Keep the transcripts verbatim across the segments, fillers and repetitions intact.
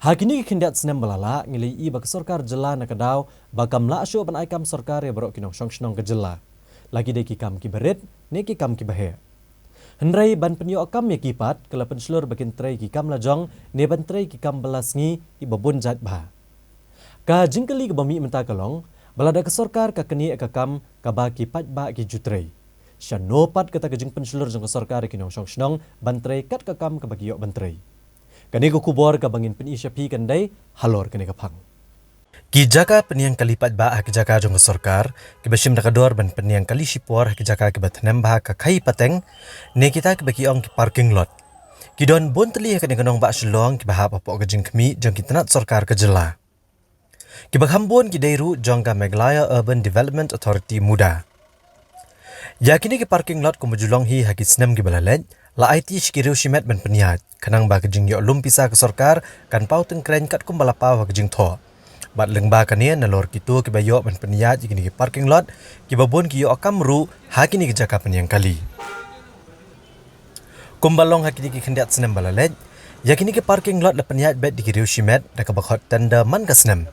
Ha kine ki khyndiat snem ba la lah, ngi la ïohi ba ka sorkar jylla na ka daw ba kam lah shuh ban ai kam sorkar ïa baroh ki nongshong shnong ka jylla, la ki dei ki kam kiba rit ne ki kam kiba heh. Hynrei ban pynïoh kam ïa ki pat, ka la pynshlur ba kin trei ki kam la jong ne ban trei ki kam ba la sngi, kiba bun jait bha. Ka jingkylli kaba mih mynta ka long ba lada ka sorkar ka knieh ïa ka kam kaba ki paidbah ki ju trei, shano pat kata ka jingpynshlur jong ka sorkar ïa ki nongshong shnong ban trei kat ka kam kaba ki ïoh ban trei? Kane ka khubor kaba ngin pyni sha phi kan dei halor kane ka phang. Ki jaka pynïeng kali paidbah ha ki jaka jong ka sorkar, kiba shim da ka dor ban pynïeng kali shipor ha ki jaka kiba thnem bha ka khaii pateng, ne kita kiba ki ong ki parking lot, ki don bun tylli ha kane ka nongbah Shillong, kiba hap hapoh ka jingkhmih jong ki tnat sorkar ka jylla. Kiba kham bun ki dei ruh jong ka Meghalaya Urban Development Authority, MUDA. Ïa kine ki parking lot kumba ju long hi ha ki snem kiba la leit, la aiti sha ki riew shimet ban pynïaid, khnang ba ka jingïoh lum pisa ka sorkar kan paw tyngkreiñ katkum ba la paw ha ka jingthoh. Bad lyngba kane, nalor kito kiba ïoh ban pynïaid ïa kine ki parking lot, kiba bun ki ïoh kam ruh ha kine ki jaka pynïeng kali. Kumba long ha kine ki khyndiat snem ba la leit, ïa kine ki parking lot la pynïaid beit da ki riew shimet da kaba khot tender man ka snem.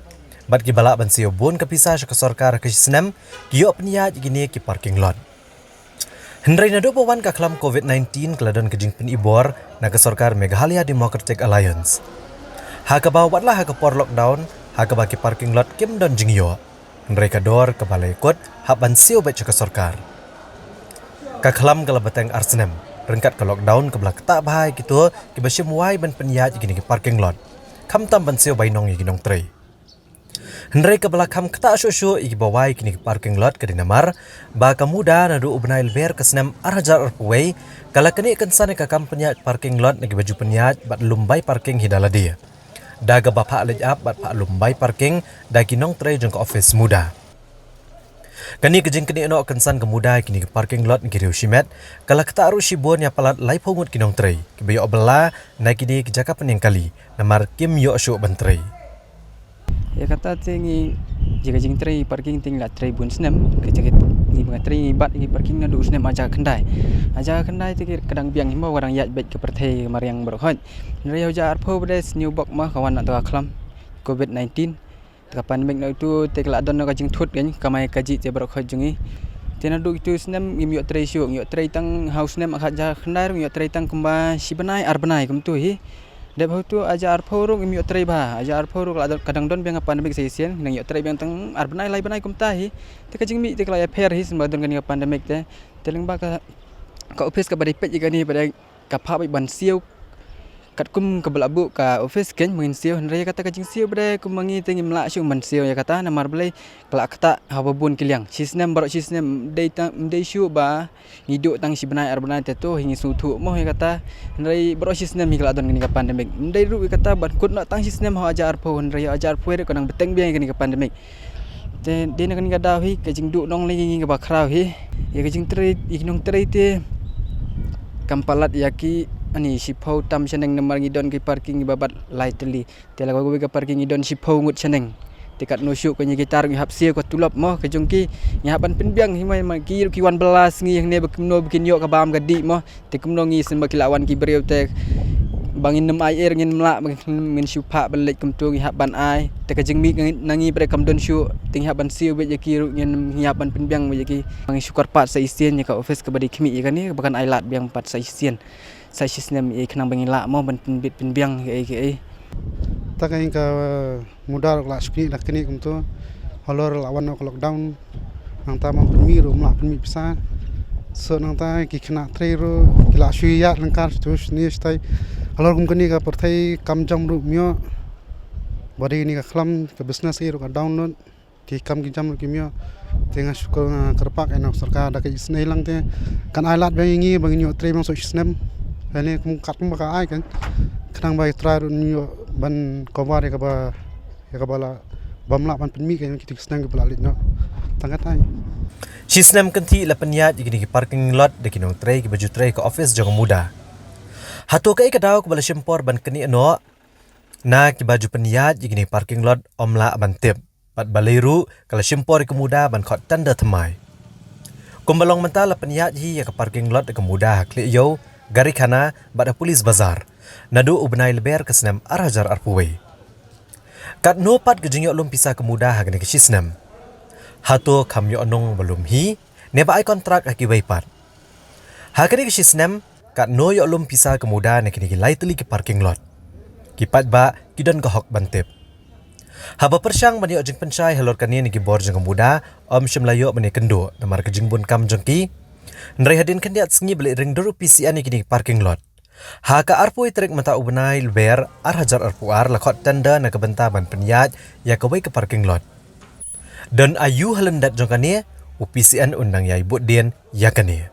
Bad kiba lah ban siew bun ka pisa sha ka sorkar ha ka shi snem, ki ïoh pynïaid ïa kine ki parking lot. Hynrei naduh ba wan ka khlam covid nineteen, ka la don ka jingpynibor na ka sorkar Meghalaya Democratic Alliance. Ha kaba watla ha ka por lockdown, ha kaba ki parking lot kim don jingïoh, hynrei ka dor kaba la ïakut hap ban siew beit sha ka sorkar. Ka khlam ka la bteng ar snem, ryngkat ka lockdown kaba la ktah bha ïa kito kiba shim wai ban pynïaid ïa kine ki parking lot, khamtam ban siew bainong ïa ki nongtrei. Hynrei kaba la kham ktah shuh shuh ïa kiba wai ïa kine ki parking lot ka dei namar ba ka MUDA naduh u bnai Lber ka snem ar hajar arphew wei, ka la knieh kynsan ïa ka kam pynïaid parking lot na kiba ju pynïaid bad lum bai parking hi da lade, da kaba phah leit ap bad phah lum bai parking da ki nongtrei jong ka office MUDA. Kane ka jingknieh noh kynsan ka MUDA ïa kine ki parking lot na ki riew shimet, ka la ktah ruh shibun ïa palat laiphew ngut ki nongtrei kiba ïoh bylla na kine ki jaka pynïeng kali, namar kim ïoh shuh ban trei. Ïa kata te ngi, ïa ka jingtrei parking te ngi la trei bun snem, ka jaka ngi ba nga trei ngi bat ïa ki parking naduh u snem ar hajar khyndai. Ar hajar khyndai te ka dang biang hi mo, ka dang ïaid beit ka pyrthei mariang baroh khoit. Hynrei ha u hajar arphew ba dei sniew bok mo ka wan na ka khlam covid nineteen. Te ka pandemic na utu te ka la don na ka jingthut kan, kamai kajih te baroh khoit jong ngi. Te naduh itu snem ngim ïoh trei shuh, ngi ïoh trei tang ha u snem ar hajar khyndai ruh ngi ïoh trei tang kumba shi bnai ar bnai kumtu hi. Dep ha utu ar hajar arphew ruh ngim ïoh trei bha, ar hajar arphew ruh ka la don, ka dang don biang ka pandemic sa shisien, ngi nang ïoh trei biang tang ar bnai lai bnai kumta hi. Te ka jingmih te ka la ïapher hi symba don kane ka pandemic te. Te lyngba ka, ka office kaba dei peit ïa kane ba dei ka phah beit ban siew katkum kaba la buh ka office kan ba ngin siew, hynrei ïa kata ka jingsiew ba dei kumba ngi te ngim lah shuh ban siew ïa kata namar balei, ka la ktah haba bun ki liang. Shi snem baroh shi snem, ym dei tang, ym dei shuh ba ngi duh tang shi bnai ar bnai te to hi ngi sngewthuh mo ïa kata. Hynrei baroh shi snem hi ka la don kane ka pandemic. Ym dei ruh ïa kata ban kut noh tang shi snem ha u hajar arphew, hynrei ha u hajar arphew ruh ka nang bteng biang ïa kane ka pandemic. Te dei na kane ka daw hi ka jingduh nongleh ïa ngi kaba khraw hi. Ïa ka jingtrei, ïa ki nongtrei te kam palat ïa ki, ani, shiphew tam shaneng namar ngi don ki parking kiba bat lai tylli. Te la kawei ka parking ngi don shiphew ngut shaneng. Te katno shuh ka ngi ki tar ngi hap siew ka tulop mo, ka jong ki ngi hap ban pynbiang hi mo, ma ki ruh ki wan bylla sngi hangne ba kumno ba kin ïoh ka bam ka dih mo. Te kumno ngi shen ba ki la wan ki briew te ba ngin nym ai er ngin ym lah, ba ngin, ngin shu phah ban leit kumtu ngi hap ban ai. Te ka jingmih na ngi, na ngi briew kam don shuh, te ngi hap ban siew beit ïa ki ruh ngin, ngi hap ban pynbiang beit ïa ki. Ba ngi shu kyrpad sa shisien ïa ka office kaba dei khmih ïa kane ba kan ai lad biang pat sa shisien. Sa shisnem ïa khnang ba ngin lah mo ban pynbit pynbiang ïa ki, ïa. Ta ka ïing ka MUDA ruh la shu knieh la knieh kumtu. Halor la wan noh ka lockdown. Nangta ma pynmih ruh ym lah pynmih pisa. So nangta ki khynnah trei ruh ki la shu ïaid lyngkar shu shne shatai. Halor kum kane ka pyrthei kam jam ruh ym ïoh. Ba dei kane ka khlam ka business ruh ka down lut. Ki kam ki jam ruh kim ïoh. Te nga shu kyrpad ïa ka sorkar da ka isynei lang te kan ai lad biang ïa ngi ba ngin ïoh trei biang sa shi snem. Lane kum katkum ba ka ai kan. Khnang ba trai ruh ngin ïoh ban cover ïa kaba, ïa kaba la bym lah ban pynmih ïa kine ki snem kiba la leit noh. Tang katai. Shi snem kynthih la pynïaid ïa kine ki parking lot da ki nongtrei kiba ju trei ka office jong ka MUDA. Hato kaei ka daw kaba la shim por ban knieh noh na kiba ju pynïaid ïa kine ki parking lot ym lah ban tip. Bad balei ruh ka la shim por ïa ka MUDA ban khot tender thymmai. Kumba long mynta la pynïaid hi ïa ka parking lot da ka MUDA ha Khlieh Ïew, Garikhana bad ha Police Bazar naduh u bnai Lber ka snem ar hajar arphew wei. Katno pat ka jingïoh lum pisa ka MUDA ha kane ka shisnem? Hato kham ïoh nong ba lum hi, ne ba ai kontrak ha kiwei pat? Ha kane ka shisnem, katno ïoh lum pisa ka MUDA na kine ki lai tylli ki parking lot? Ki paidbah ki don ka hok ban tip. Haba pyrshang ban ïoh jingpynshai halor kane na ki bor jong ka MUDA, ym shym la ïoh ban ïakynduh namar ka jingbun kam jong ki. Hynrei hadien khyndiat sngi ba leit ring dur u P C N ïa kine ki parking lot. Ha ka arphew tarik mynta u bnai Lber ar hajar arphew ar la khot tender na ka bynta ban pynïaid ïa kawei ka parking lot. Don aïu ha lyndet jong kane, u P C N un nang ïai bud dien ïa kane.